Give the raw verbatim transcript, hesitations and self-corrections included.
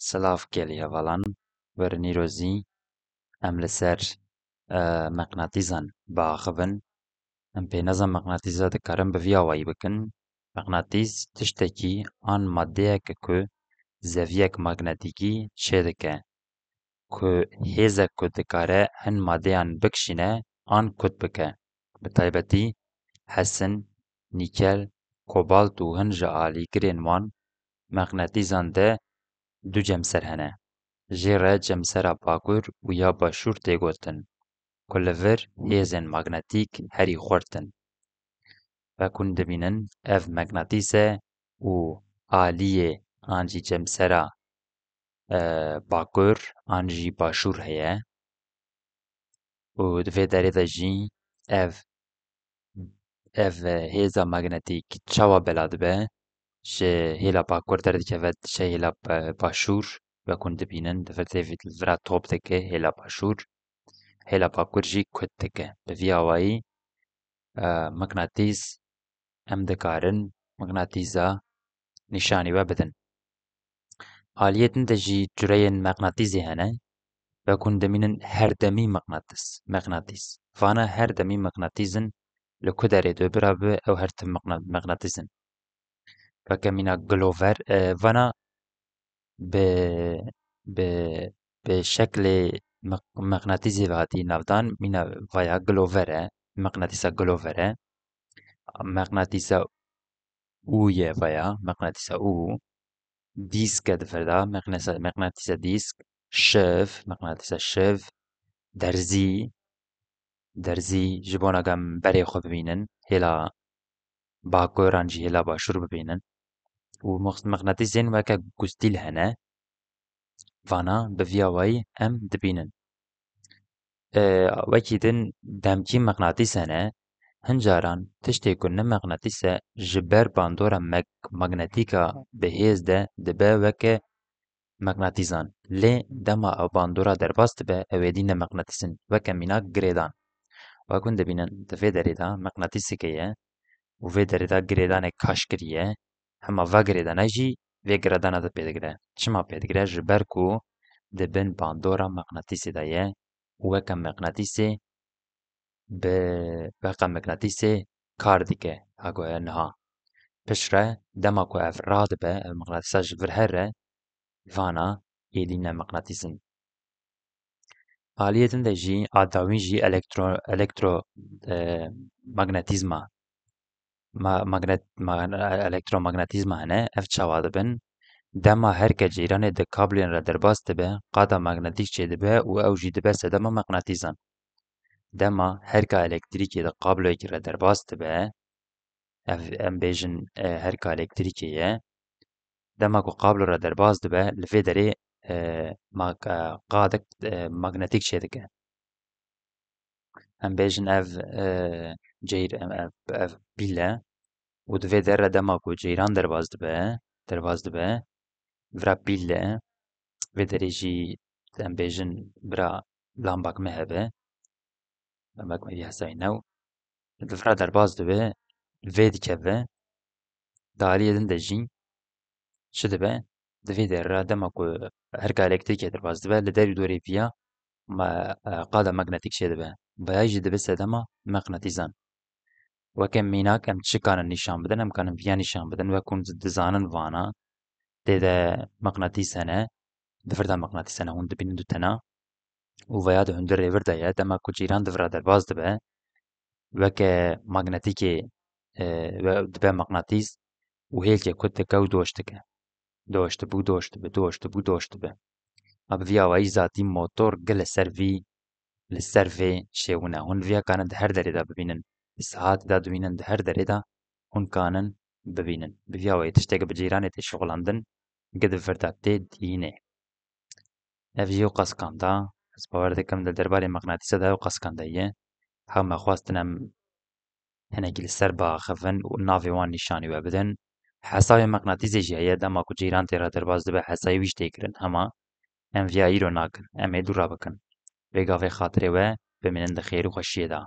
Silav gelî hevalan, werin îro zî em li ser, e, meqnatîsan biaxivin. Em pênaza meqnatîsa dikarin bi vî awayî bikin. Meqnatîs tiştekî an madeyek e ku zeviyek magnetîkî çêdike, ku hêzek ku dikare hin madeyan bikişîne an kut bike. Bi taybetî hesin, nîkel, kobalt û hin ji alîgirên wan meqnatîsan de du cemser hene. Jê re cemsera bakur û ya başûr tê gotin, ku li vir hêzên magnetîk herî xurt in. Wek hûn dibînin, ev meqnatîs e û aliyê an jî cemsera, e, bakur an jî başûr heye. Û di vê derê de jî ev, ev, e, hêza magnetîk çawa bela dibe, ji hêla bakur derdikeve diçe hêla, e, başûr, wek hûn dibînin, di vir tê vî-, vira top dike hêla başûr, hêla bakur jî kut dike. Bi vî awayî, e, meqnatîs em dikarin meqnatîsa nîşanî we bidin. Aliyê din de jî cureyên meqnatîsê hene, wek hûn dimînin herdemî meqnatis, meqnatîs. Vana herdemî meqnatîs in, li ku derê dû bira bi, ew her tim meqna-, meqnatîs in. Weke mîna gilover, e, vana bi, bi, bi şeklê meq-, meqnatîsê ve hatî navdan, mîna vaya gilover e, meqnatîsa gilover e. Meqnatîsa û ye vaya, meqnatîsa û. Dîsk e di vir de, meqnasa-, meqnatîsa dîsk, şiv, meqnatîsa şiv, derzî, derzî ji bona ku em berê xwe bibînin, hêla bakur an jî hêla başûr bibînin. Û meq-, meqnatîsên weke gustîl hene, vana bi vî awayî em dibînin. E, wekî din demkî meqnatîs hene, hin caran tiştê ku ne meqnatîs e, ji ber bandora meg-, magnetîka bi hêz de dibe weke meqnatîsan. Lê dema ew bandora derbas dibe, ew êdî ne meqnatîs in, weke mînak girêdan. Wek hûn dibînin, di vê derê de meqnatîseke ye û vê derê de girêdanek kaş kiriye, hema va girêdana jî vê girêdana de pêdigire. Çima pêdigire? Ji ber ku di bin bandora meqnatîsê de ye û weke meqnatîsê bi, weke meqnatîsê kar dike, ha ku heye niha. Piştre dema ku ev radibe, ev meqnatîsa ji vir here, vana êdî ne meqnatîs in. Aliyê din de jî a dawîn jî elektro-, elektro-, e, magnetîzma, ma-, magnet-, ma-, elektromagnetîzma hene. Ev çawa dibin? Dema herke ceyranê di kabloyên re derbas dibe, qada magnetîk çêdibe û ew jî dibe sedema meqnatîsan. Dema herka elektrîkê di kabloyekî re derbas dibe, ev, em bêjin, e, herka elektrîkê ye. Dema ku kablo re derbas dibe, li vê derê, e, mag-, e, qadek, e, magnetîk çêdike. Em bêjin ev, e, ceyr-, em, ev, ev pîl e û di vê derê dema ku ceyran derbas dibe, derbas dibe, vira pîl e, vê derê jî em bêjin bira lambak me hebe, lambak me vî hesayî new, di vira derbas dibe, vê dikeve, di aliyê din de jî çi dibe? Di vê derê re dema ku herka elektrîkê derbas dibe, li derî dorê viya ma-, e, qada magnetîk çêdibe. Vaya jî dibe sedema meqnatîsan. Weke mînak em çi kanin nîşan bidin? Em kanin viya nîşan bidin. Wek hûn dizanin vana tê de meqnatîs hene, di vir de meqnatîs hene, hûn dibînin du tena. Û veya di hundir rêvir de ye, dema ku cîran di vir re derbas dibe, weke magnetîkê, e, we dibe meqnatîs û hêlkê kut dike û doş dike. Doş dibû, doş dibe, doş dibû, doş dibe. A bi vî awayî zatî motor gi li ser vî, li ser vê şêwin e. Hûn viya kanin di her derê de bibînin. Di saetê de dibînin, di her derê de hûn kanin bibînin. Bi vî awayî tişteke bi cîranê tê şixulandin, gi di vir de tê dînê. Ev jî ew qaskan da. Ez bawer dikim di derbarê meqnatîsê de ew qaskan de ye. Hew me xwestin em hinekî li ser biaxivin û navê wan nîşanî we bidin. Hesayê meqnatîsê jî heye, dema ku cîran tê re derbas dibe, hesayê wî jî tê kirin. Hema em viya îro nakin. Em ê dû re bikin. Vê gavê xatirê we bimînin di xêr û xweşiyê de.